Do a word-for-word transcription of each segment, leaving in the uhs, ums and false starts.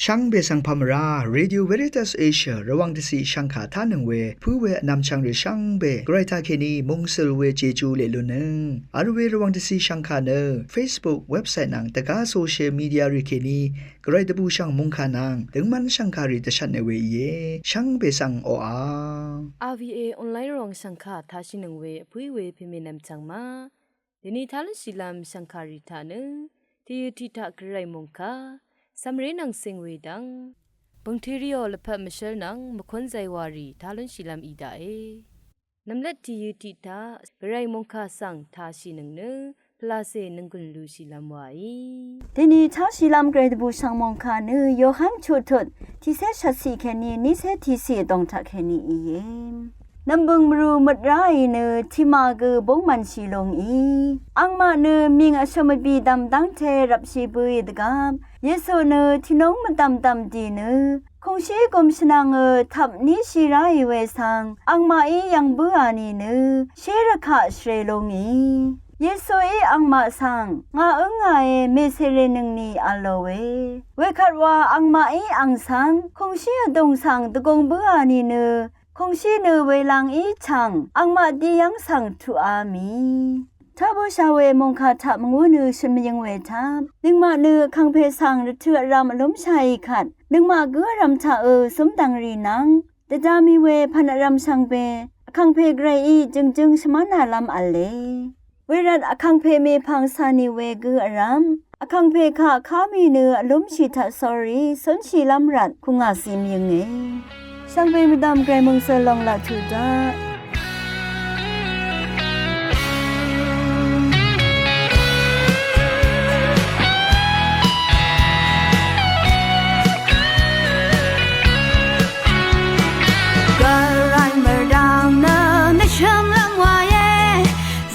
Shvngbe svng pamvrá, Radio Veritas Asia Rvwàng dvciq shvngkà tánøng we pǿ we vnvmchvng rì shvngbe gvray taqkèní mungsøl we jeju leq lunnøng vl we Rvwàng dvciq shvngkà nø Facebook, website nvng dvgá social media rì kèní gvray dvbùshv̀ng mòngkà nvng døngmv́n shv̀ngkàrì dvshvtne we íe. Shvngbe svng oqà. R V A online rong shv̀ngkà taqshìnøng we vpǿí we pèmènvm chv̀ng ma. Dèni tá lúnshìlv́m shv̀ngkàrì taq nø tìyø tiq taq gvray mòngkà cv̀mré nvng cing we dv́ng bø̀ngtø rìò lvpat mvshǿl nvng mvkún zaywàrì tá lúnshìlv́m í daqe. Nvmlat tìyø tiq taq gvray mòngkà svng taqshìnøng nø pvlacè nònggùn lushìlv́m waí. Dèni táshìlv́m gvray dvbùshv̀ng mòngkà nø Yohan chuqtut tiqcé shvtciq kèní nícé tiqciq vdòng taqkèní íe. Nv̀mbø̀ng mvrù møt ráì nø tiqmaq gø búng mv̀nshì lúngì. Angmaq nø mìng vshø̀m vbìdv̀m dv́ngte rvpshì bøì dvgvp Yesu nø tìnúng mvdv̀mdv̀m dì nø kùngshí gùm shvnvngø tvp níshì ráì we svng angmaqí yv̀ng bǿà nìnø shé rvkaq shvrè lúngì. Yesuí angmaq svng ngà ǿngàe mèsèrènøngni v̄lòe. Wekvt wa angmaqí ang svng kùngshí vdùng svng dvgùng bǿà nìnø kùngshí nø welangí chv̀ng angmaq diyv́ng svng tuqá mì. Tá bǿshà we mòngkà taq mvngú nø shø̀n mvyøng we taq nøngmaq nø vkàngpè svng rvtø vrv̄m vlúmshàì kvt nøngmaq gǿ vrv̄m taqø zúmdv̀ng rì nvng dvda mì we pv̀n vrv̄m shvngbe vkàngpè gvrayí jø̀ngjøng shvmv́nàlv́m v̄le. Wervt vkàngpè mèpvng cà nì we gǿ vrv̄m vkàngpè kaq ká mì nø vlúmshì taq sórí cúnshìlv́m rvt kùngà zim yønge. Shvngbe mvdv̀m gvray mòngsøl lòng laq tuq daq. Gvray mvrdv̀ng nø nvshø̀mlv́m wàe,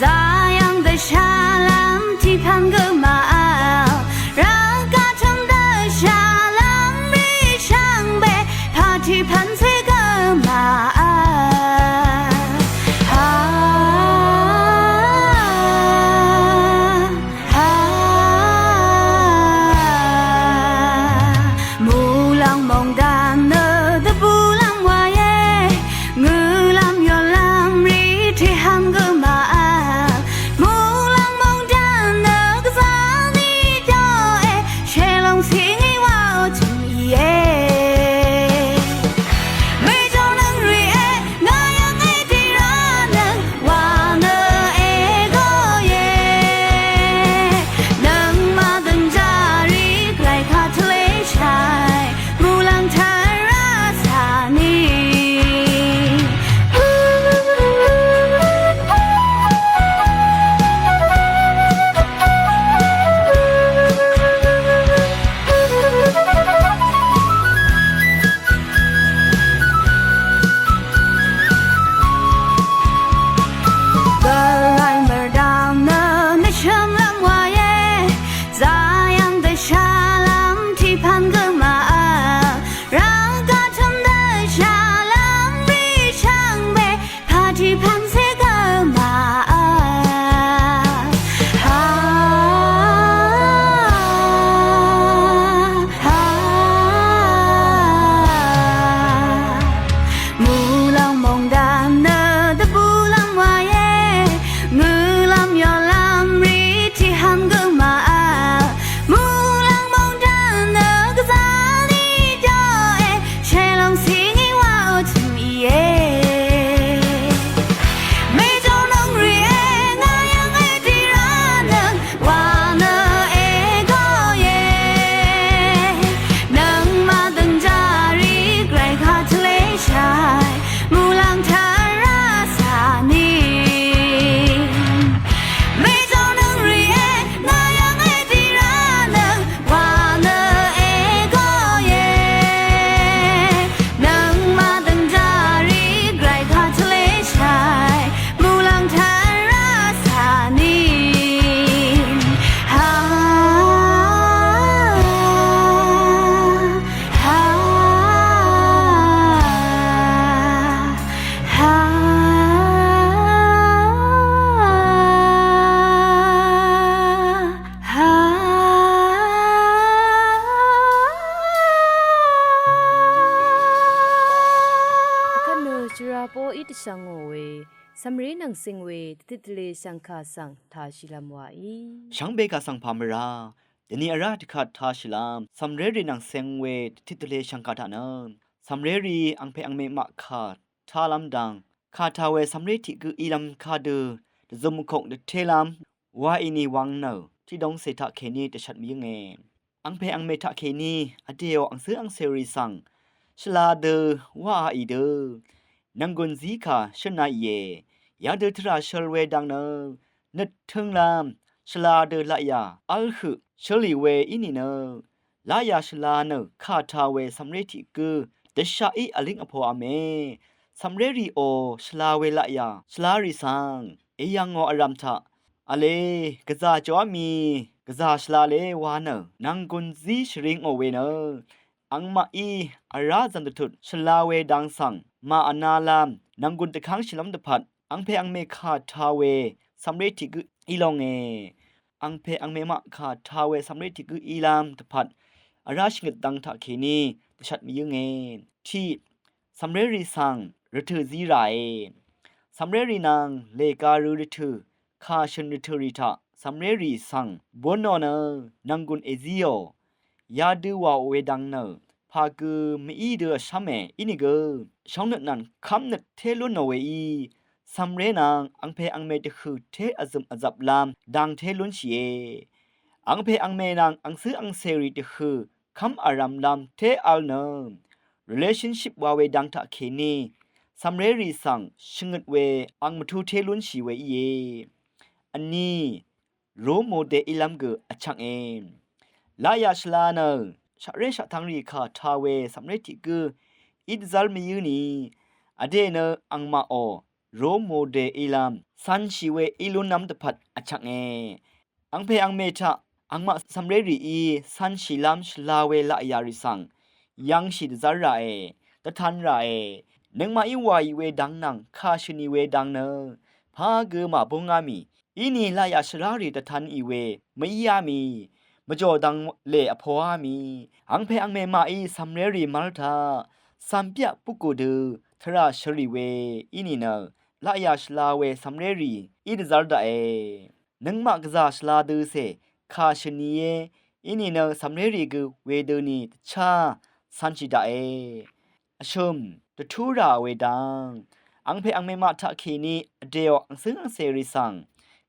zayv̀ng dvshàlv́m tiqpv̀n gø màvl, rvgaq tø̀m dvshàlv́m rì shvngbe, pà tiqpv̀n cè gø màvl. dvshvngò we cv̀mré nvng cing we dvtit dvle shv̀ngkà svng tāshìlv́m wàí. Shvngbe kà svng pà mvrá dvni vrá dvkvt tāshìlv́m cv̀mrérì nvng cing we dvtit dvle shv̀ngkà taq nø cv̀mrérì angpè angmè maq kà tālv́m dang kà tā we cv̀mré tiq gǿ ílv́m kadø dvzøm kok dvtélv́m wa ìni wang nø tiqdongcè taqkèní dvshvt mvyǿnge. Angpè angmè taqkèní vdèò angcǿ angcèrì svng shvla dø wáaì dø nv̀nggùn zí kà shǿnā ìe. Yadø tvrà shøl we dang nø nøt tǿnglv́m shvla dø laqyà v́l høq shǿlì we í nìnø laqyà shvla nø kà tā we cv̀mré tiq gǿ dvshaqí vlíng vpōv̄me. Cv̀mrérìò shvla we laqyà shvlarì svng èyv̀ngò vrv̀m taq v̄le gvzà jòá mì gvzà shvla le wa nø nv̀nggùn zí shvringò we nø angmaqí vrá zv̀n dvtut shvla we dang svng màvnalv́m nv̀nggùn dvkv́ngshìlv́m dvpvt angpè angmè kà tā we cv̀mré tiq gǿ í longe. Angpè angmè maq kà tā we cv̀mré tiq gǿ ílv́m dvpvt vrá shvngøt dang taqkèní dvshvt mvyǿnge. Tiq, cv̀mrérì svng rvtø̀ zí ràe. Cv̀mrérì nvng lèga rø rvtø̀ kà shø̀n rvtø̀rì taq cv̀mrérì svng búnò nø nv̀nggùn èzíò. Yadø wàò we dang nø pà gø mví dø vshv́me ínìgø shóngnøt nvng kv́mnøt té lúnò weí cv̀mré nvng angpè angmè dvhø̀ té vzø̀m vzvplv́m dang té lúnshìe. Angpè angmè nvng angcǿ angcèrì dvhø̀ kv́m vrv̄mlv́m té v̄l nø relationship wa we dang taqkèní cv̀mrérì svng shvngøt we ang mvtú té lúnshì we íe. Vní, role model ílv́m gø vchvnge. Laqyà shvla nø shaqré shaqtvngrì kà tā we cv̀mré tiq gǿ í dvzv́r mvyǿ ni vdè nø angmaqò role model ílv́m cv̄nshì we í lúnlv́m dvpvt vchvnge. Angpè angmè taq angmaq cv̀mrérìí cv̄nshìlv́m shvla we laqyà rì svng yv̄ngshì dvzv́r ràe, dvtan ràe. Nøngmaqí wàì we dang nvng kà shø̀nì we dang nø pà gø màbúngá mì íni laqyà shvrárì dvtanì we mvíá mì mvjò dang lè vpōá mì. Angpè angmè maqí cv̀mrérì mv́l taq cv̀mbyaq bukù dø tvrà shvrì we í nìnø laqyà shvla we cv̀mrérì í dvzv́r daqe. Nøngmaq gvzà shvla døcè kà shø̀n nìe í nìnø cv̀mrérì gø wedøni dvchá cv̄nshì daqe. Vshø̀m dvtú rà we dang angpè angmè maq taqkèní vdèò angcǿng angcèrì svng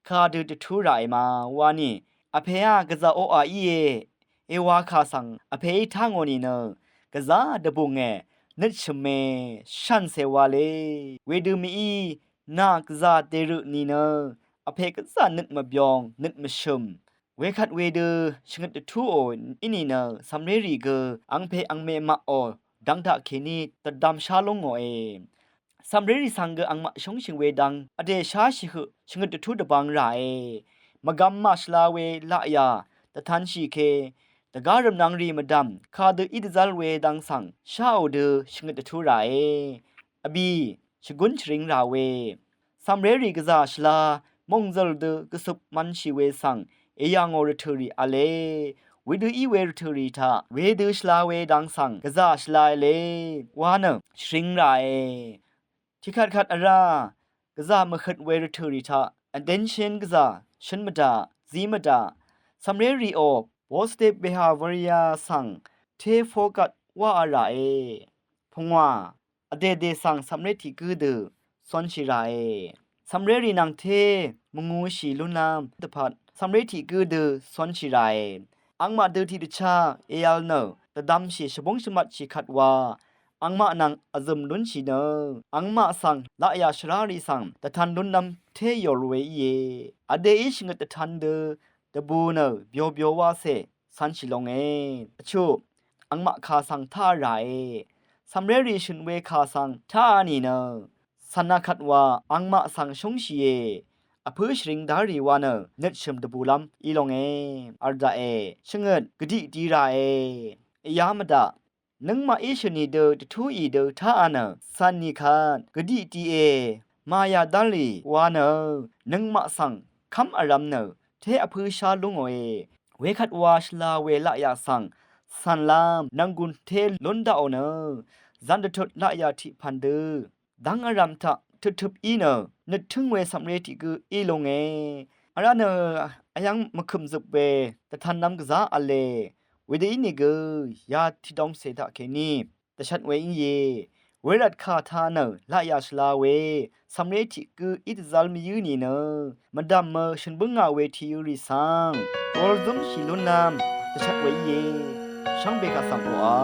kadø dvtú ràe ma wani vpèá gvzà oqà íe. Èwā kà svng vpèí tá ngò nìnø gvzà dvbùnge nøtshø̀me shànsè wale. Wedø mìí nà gvzà dèrø nìnø vpè gvzà nøt mvbyong nøt mvshø̀m wekvt wedø shvngøt dvtúò í nìnø cv̀mrérì gø angpè angmè maqò dang taqkèní dvdvmshá lú ngòe. Cv̀mrérì svng gø angmaq shóngshì we dang vdè sháshì høq shvngøt dvtú dvbvng ràe. Mvgvm màshvla we laqyà dvtanshì ke dvgá rv̀mnvng rì mvdv̀m kadø í dvzv́l we dang svng sháò dø shvngøt dvtú ràe. Vbì shvgún shvring rà we cv̀mrérì gvzà shvla mòngzø̀l dø gvsøp mv̄nshì we svng èyà ngò rvtø̀rì v̄le. Wedø í we rvtø̀rì taq wedø shvla we dang svng gvzà shvla v̄le wa nø shvring ràe. Tiqkvtkvt vrá gvzà mvhøt we rvtø̀rì taq attention gvzà shǿn mvdaq zí mvdaq cv̀mrérìò positive behavior svng té focus wáā ràe. Pungwà vdèdè svng cv̀mré tiq gǿ dø cónshì ràe. Cv̀mrérì nvng té mvngūshì lúnlv́m dvpvt cv̀mré tiq gǿ dø cónshì ràe. Angmaq dø tiqdvchá èv̄l nø dvdvmshì shvbúng shvmvtshì kvt wa angmaq nvng vzø̀m lúnshì nø angmaq svng laqyà shvrárì svng dvtan lúnlv́m té yòl we íe. Vdèí shvngøt dvtan dø dvbù nø byobyo wacè cv̄nshì longe. Vchuq angmaq kà svng táā ràe. Cv̀mrérì shø̀n we kà svng táā nìnø cv̀na kvt wa angmaq svng shúngshìe. Vpǿ shvring dárì wa nø nøtshø̀m dvbùlv́m í longe. V̄l daqe shvngøt gvdiq di ràe. Vyá mvdaq nøngmaqí shø̀nì dø dvtúì dø táā nø cv̀n nì kvt gvdiq diqe. Màyà dárì wa nø nøngmaq svng kv́m vrv̄m nø té vpǿ shá lú ngòe. Wekvt wa shvla we laqyà svng cv̀nlv́m nv̀nggùn té lún daqò nø zv̀n dvtut laqyà tiq pv̀n dø dv́ng vrv̄m taq tøptøp í nø nøttǿng we cv̀mré tiq gǿ í lúnge. Vrá nø vyv́ng mvkø̀m zøp we dvtan nvm gvzá v̄le. Wedø ínìgø ya tiqdongcè taqkèní dvshvt we íe. Wervt kà taq nø laqyà shvla we cv̀mré tiq gǿ í dvzv́l mvyǿ nìnø mvdv̀mø shø̀n bǿngà we tìyø rì svng gol zǿmshì lúnnv̄m dvshvt we íe. Shvngbe kaq svng oqà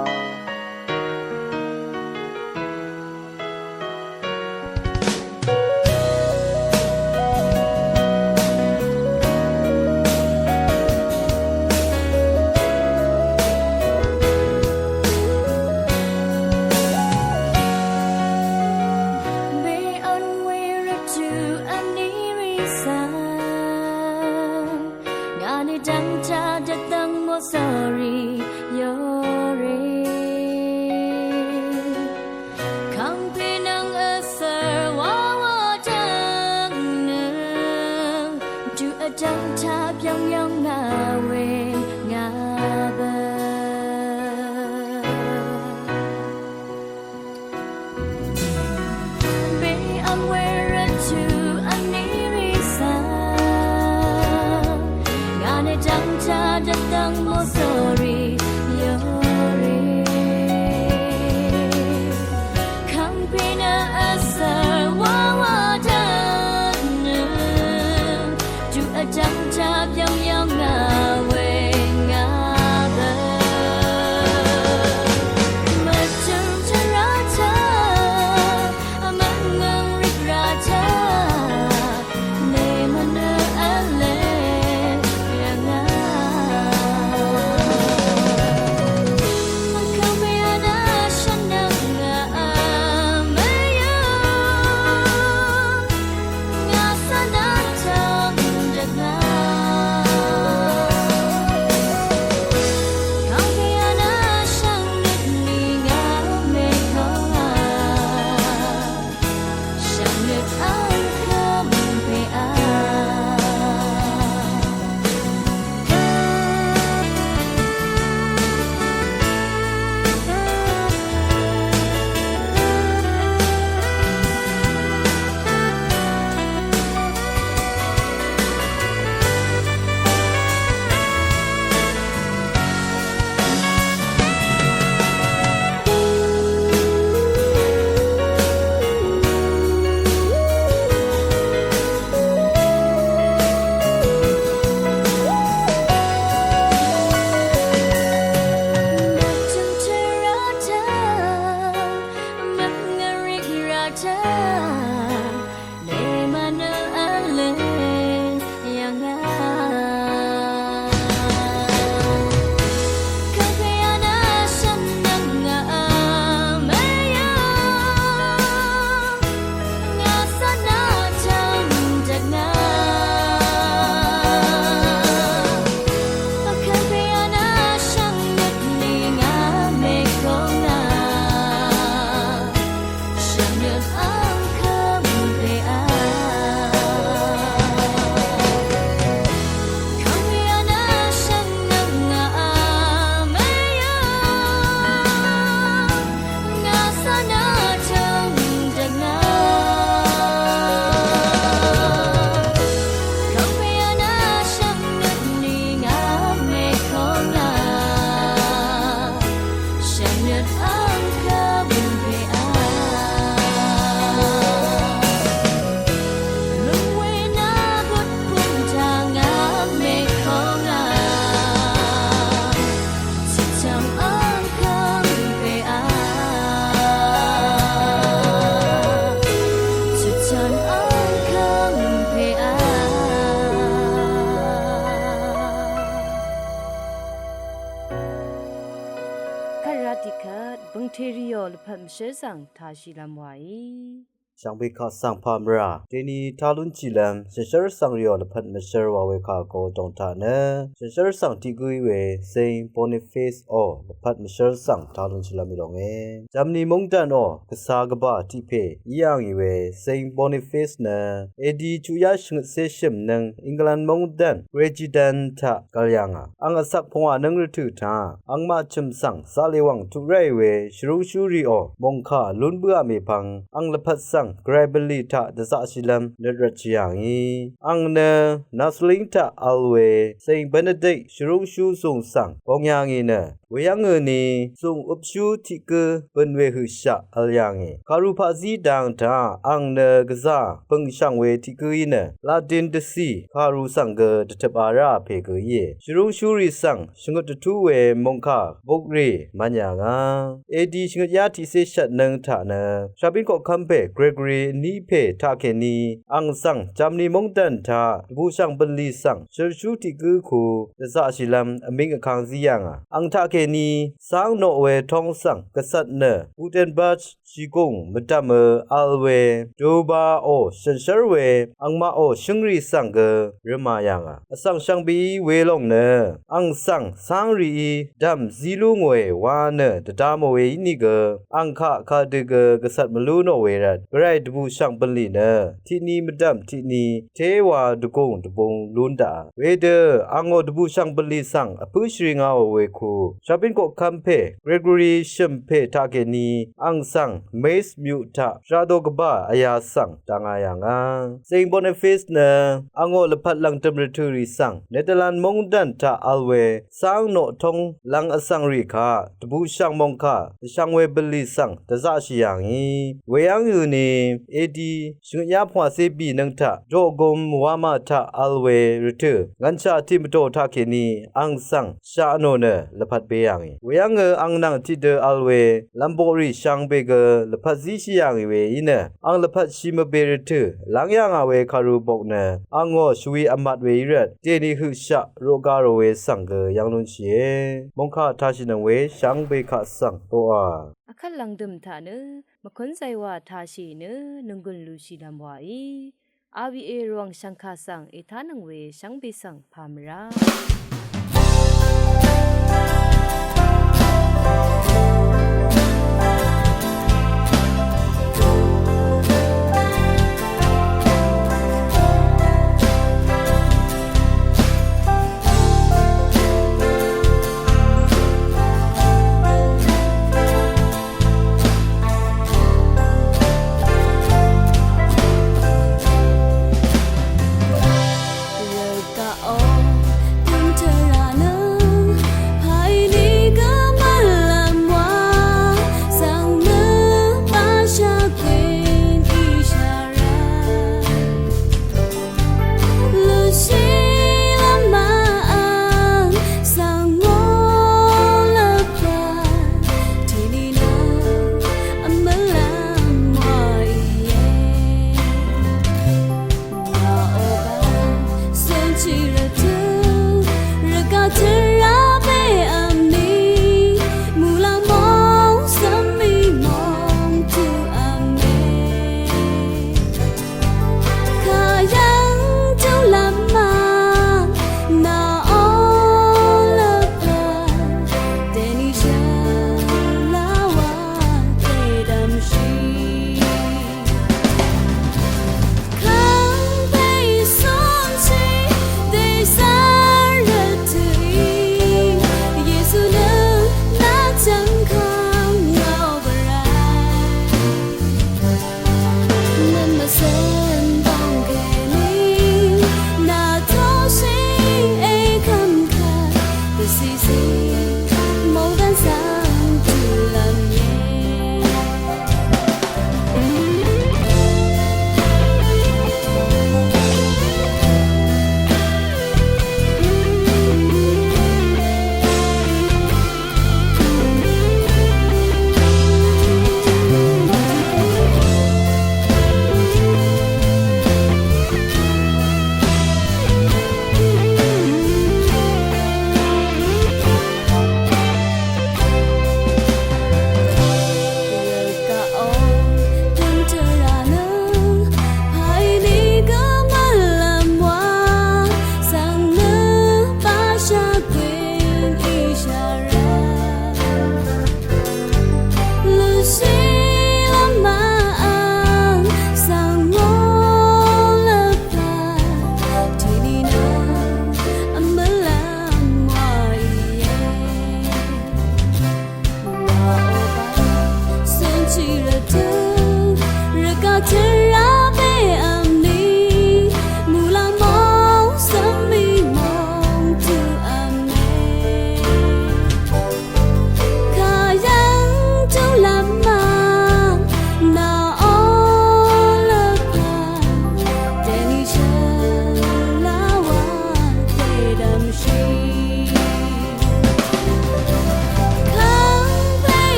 Be on we rvt to aniri san. Ngani dang ta datang mo sorry yore. Kangpinang asar wawa dang nang. Du adang ta byang yang ngawe ngaba. Be amwera tu aniri sa. Ngane dang ta datang mo sorry yore. Kang pina asar wawa dang. Du adang ta byang yang ngawe ngaba. Matung tarata, amangang rikrata, ne mana ale, yanga. Makame ana shanang nga amaya. Kara tiqkvt bøngteriò lvpat mvshǿl svng tashìlvm wàí. Shvngbe kaq svng pà mvrà deni talún chìlvm shànshv́r svng rìò lvpat mvshǿl wa we kà go dòng taq nø shànshv́r svng tiq gǿí we Saint Boniface ò lvpat mvshǿl svng talún chìlvm í lònge. Germany móngdàn ò gvsa gvbà tiq pè í yà ngì we Saint Boniface nø A D chuqyá shvngøtcé shø̀m nvng England móngdàn Regent taq gv̀l yà ngà. Àng vsak pungwà nvng rvtø̀ taq àngmaq chø̀m svng zaqlè wàng tuq ráì we shvrúngshú rìò mòngkà lún bǿà mèpvng àng lvpat svng gvray bvlì taq dvzaqshìlv́m nøt rvtshì yà ngì. Àng nø Naslíng taq vl we Saint Benedict shvrúngshú zùng svng gong yà ngì nø, weyv́ngø ni zùng øpshú tiq gǿ bø̀n we høqshaq vl yà ngì. Kàru paqzí dang taq àng nø gvzà bø̀ngshv̀ng we tiq gǿí nø Latin dvcì kàru svng gø dvtøp a rá pè gø íe. Shvrúngshúrì svng shvngøt dvtú we mòngkà bokrì mvn yà ngà. Edi shvngøtyá tiqcé shvtnøng taq nø shàbín koqkv́mpè Gregory vní pè taqkèní àng svng Germany móngdàn taq dvbùshv̀ng bv̀nlì svng shø̀rshú tiq gǿ ku dvzaqshìlv́m vmíng vkang zí yà ngà. Àng taqkèní cáng noq we tóng svng gvcvt nø Gutenberg shìgùng mvdv̀mø vl we døbaò shànshér we àngmaqò shǿngrì svng gø rø̀mà yà ngà. Vsvng shvngbeí welòng nø àng svng cáng rìí dv̀m zí lú ngòe wa nø dvda mò we ínìgø àng kaq kadø gø gvcvt mvlú nò we rvt gvray dvbùshv̀ng bv̀nlì nø tiqni mvdv̀m tiqni téwa dvgùng dvbung lún daqà. Wedø àngò dvbùshv̀ng bv̀nlì svng vpǿ shvringāò we ku shàbín koqkv́mpè Gregory shø̀m pè taqkèní àng svng Metz myuq taq shvrado gvbà vyā svng dvngā yà ngà. Saint Boniface nø àngò lvpat lv̀ngdø̀m rvtø̀rì svng Netherland móngdàn taq vl we cáng noq tóng lvng vsvng rì kaq dvbùshv̀ng mòngkà dvshvng we bv̀nlì svng dvzaqshì yà ngì. Weyv́ngø ni edi shvngøtyá pvngwàcé bìnøng taq joqgum wamà taq vl we rvtø̀ ngv̀nshaq tiq mvdò taqkèní àng svng shaq vnò nø lvpat be yà ngì. Weyv́ngø àng nvng tiqdø vl we lv̀mboqrì shvngbe gø lvpat zíshì yà ngì we í nø àng lvpat shì mvbe rvtø̀ lv́ng yà ngà we kàru bok nø àngò shvwi vmat we í rvt dèni høqshaq roqga rò we svng gø yv́ng lúnshìe. Mòngkà tashìnøng we shvngbe kaq svng oqà. Vkvt lv̀ngdø̀m taq nø mvkún zaywà tashì nø nònggùn lushìlv́m wàí. R V A Rvwàng shv̀ngkà svng ètánøng we shvngbe svng pà mvrá.